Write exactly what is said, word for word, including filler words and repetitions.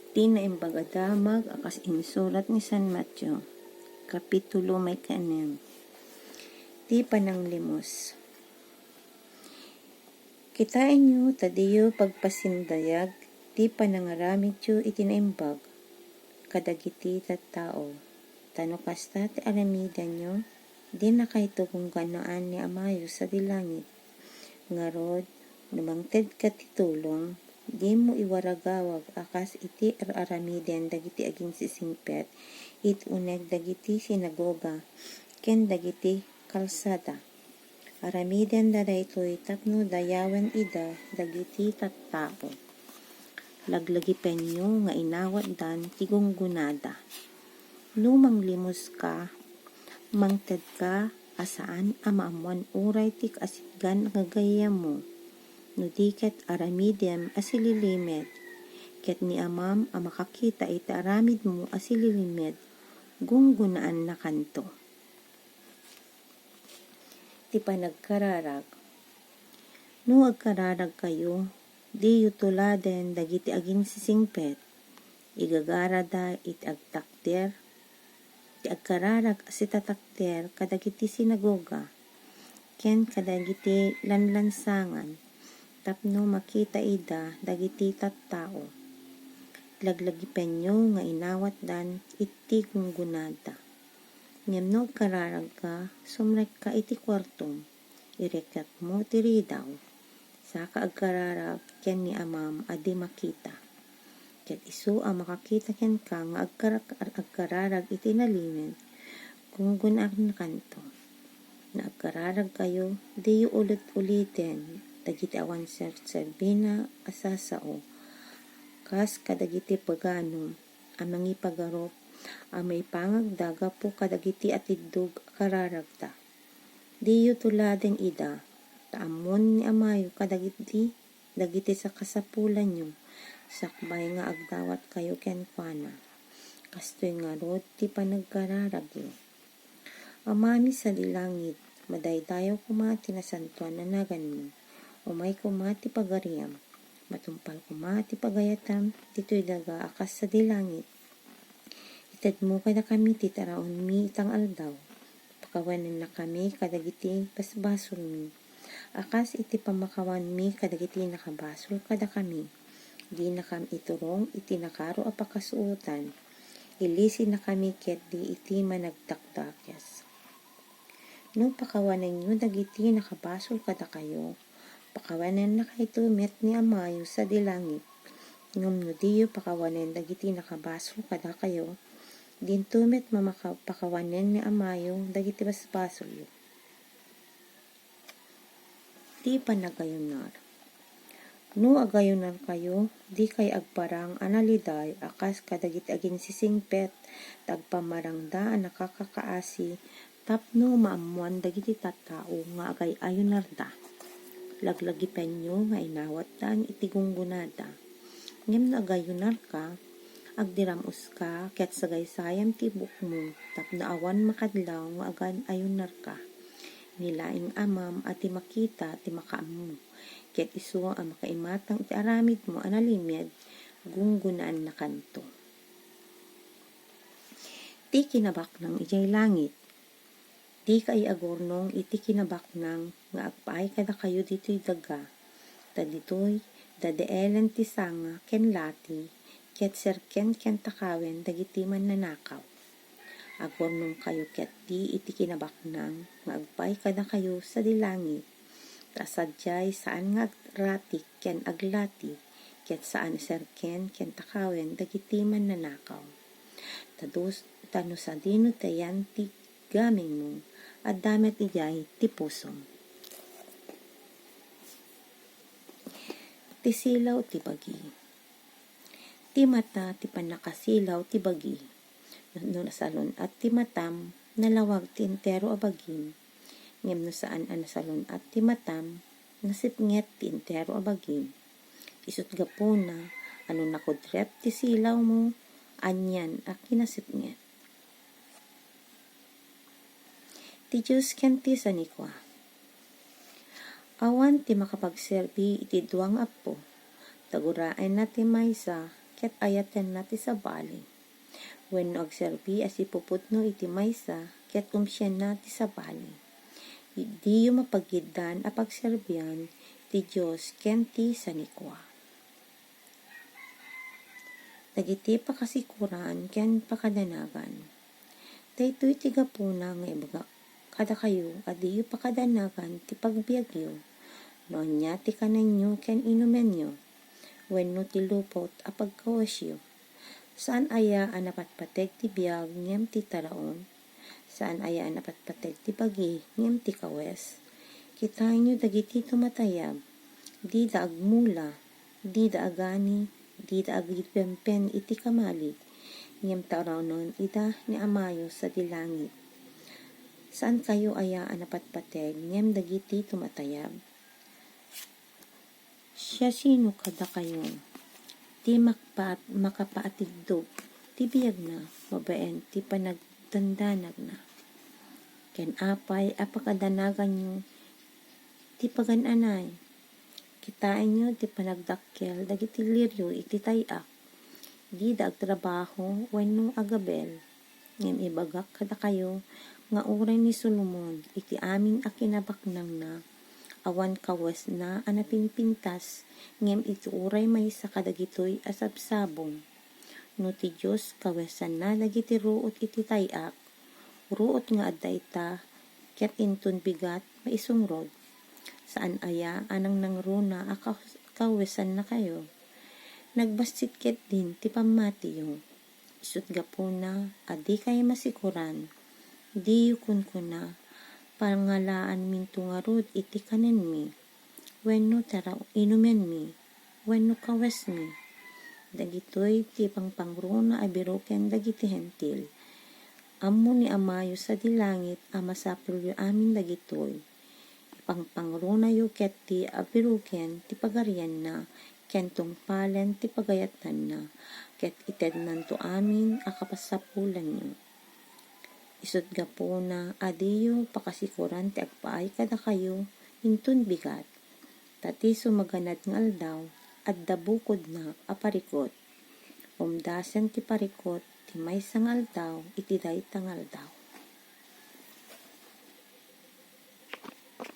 Ti Naimbag a Damag a kas insurat ni San Mateo, Kapitulo maikanem. Ti pananglimus. Kitaenyo ta diyo pagpasindayag ti panangaramidyo iti naimbag kadagiti tattao, ta no kasta ti aramidenyo, dinakayto gunggunaan ni Amayo sadi langit. Ngarud, no mangtedka ti tulong, dimo iwaragawag a kas iti ar-aramiden dagiti aginsisingpet iti uneg dagiti sinagoga ken dagiti kalsada. Aramidenda daytoy tapno dayawen ida dagiti tattao. Laglagipenyo nga inawatdan ti gunggunada. No manglimuska, mangtedka a saan a maammoan uray ti kaasitgan nga gayyemmo, no di ket aramidem a sililimed, ket ni Amam a makakita iti aramidmo a sililimed, gunggunaannakanto. Ti panagkararag. No agkararagkayo, diyo tuladen dagiti aginsisingpet, igagarada iti agtakder, ti agkararag a sitatakder kadagiti sinagoga, ken kadagiti lanlansangan, tapno makita ida dagiti tattao. Laglagipenyo nga inawatdan iti gunggunada. Ngem no agkararagka, sumrekka iti kuartom, irikatmo ti ridaw, saka agkararag ken ni Amam a di makita. Ket isu a makakita kenka nga agkar-, agkararag iti nalimed, gunggunaannakanto. No agkararagkayo, diyo ulit-uliten dagiti awan serserbina a sasao, kas kadagiti pagano a mangipagarup a maipangagda gapu kadagiti atiddog a kararagda. Diyo tuladen ida, ta ammon ni Amayo kadagiti, dagiti sakasapulanyo, sakbay nga agdawatkayo kenkuana. Kastoy ngarud ti panagkararagyo. Amami sadi langit, madaydayaw koma ti nasantoan a naganmo. Umay koma ti pagariam. Matungpal koma ti pagayatam ditoy daga a kas sadi langit. Itedmo kadakami ti taraonmi ita nga aldaw. Pakawanennakami kadagiti basbasolmi, a kas iti pammakawanmi kadagiti nakabasol kadakami. Dinakam iturong iti nakaro a pakasuotan. Ilisinakami ketdi iti managdakdakes. No pakawanenyo dagiti nakabasol kadakayo, pakawanennakayto met ni Amayo sadi langit. Ngem no diyo pakawanen dagiti nakabasol kadakayo, dinto met mamaka-, pakawanen ni Amayo dagiti basbasolyo. Ti panagayunar. No agayunarkayo, dikay agparang a naliday a kas kadagiti aginsisingpet, ta agpammarangda a nakakakaasi, tapno maammoan dagiti tattao nga agay-ayunarda. Laglagipenyo nga inawatdan iti gunggonada. Ngem no agayunarka, agdiram-oska ket sagaysayam ti buokmo tapno awan makadlaw nga agay-ayunarka. Ni laeng Amam a di makita ti makaammo, ket isu a makaimatang iti aramidmo a nalimed, gunggonaannakanto. Ti kinabaknang idiay langit. Dikay agurnong iti kinabaknang nga agpaay kadakayo ditoy daga, ta ditoy dadaelen ti sanga ken lati, ket serken ken takawen dagiti mannanakaw. Agurnongkayo ketdi iti kinabaknang nga agpaay kadakayo sadi langit, ta sadiay saan nga agratik ken aglati, ket saan a serken ken takawen dagiti mannanakaw. Ta dos-, ta no sadino ti ayan ti gamengmo, adda met idiay ti pusom. Ti silaw ti bagi. Ti mata ti pannakasilaw ti bagi. No nasalun-at ti matam, nalawag ti entero a bagim. Ngem no saan a nasalun-at ti matam, nasipnget ti entero a bagim. Isut' gapuna a no nakudrep ti silawmo, anian a kinasipnget. Ti Dios ken ti sanikua. Awan ti makapagserbi iti dua nga appo, ta guraenna ti maysa ket ayatenna ti sabali. Wenno agserbi a sipupudno iti maysa ket umsienna ti sabali. Diyo mapagiddan a pagserbian ti Dios ken ti sanikua. Dagiti pakasikoran ken pakadanagan. Daytoy ti gapuna nga ibagak kadakayo a diyo pakadanagan ti pagbiagyo, no ania ti kanenyo ken inumenyo, wenno ti lupot a pagkawesyo. Saan aya a napatpateg ti biag ngem ti taraon? Saan aya a napatpateg ti bagi ngem ti kawes? Kitaenyo dagiti tumatayab, dida agmula, dida agani, dida agipempen iti kamali, ngem taraonen ida ni Amayo sadi langit. Saankayo aya a napatpateg ngem dagiti tumatayab? Siasino kadakayo ti makpaat-, makapaatidog ti biagna babaen ti panagdandanagna? Ken apay a pakadanaganyo ti pagan-anay? Kitaenyo ti panagdakkel dagiti lirio iti tay-ak. Dida agtrabaho wenno agabel. Ngem ibagak kadakayo nga uray ni Solomon iti amin a kinabaknangna, awan kawesna a napinpintas, ngem iti uray maysa kadagitoy a sabsabong. No ti Dios kawesanna dagiti ruot iti tay-ak, ruot nga adda ita, ket inton bigat maisungrod, saan aya a nangnangruna a ka-, kawesannakayo? Nagbassit ketdin ti pammatiyo. Isut' gapuna a dikay masikoran, diyo kunkuna, "Pangalaanminto ngarud iti kanenmi, wenno taraw-, inumenmi, wenno kawesmi." Dagitoy ti ipangpangruna a biroken dagiti Hentil. Ammo ni Amayo sadi langit a masapulyo amin dagitoy. Ipangpangrunayo ketdi a biroken ti pagarianna ken tungpalen ti pagayatanna, ket itednanto amin a kapasapulanyo. Isut' gapuna a diyo pakasikoran ti agpaay kadakayo inton bigat. Ta ti sumaganad nga aldaw, adda bukodna a parikut. Umdasen ti parikut ti maysa nga aldaw iti dayta nga aldaw.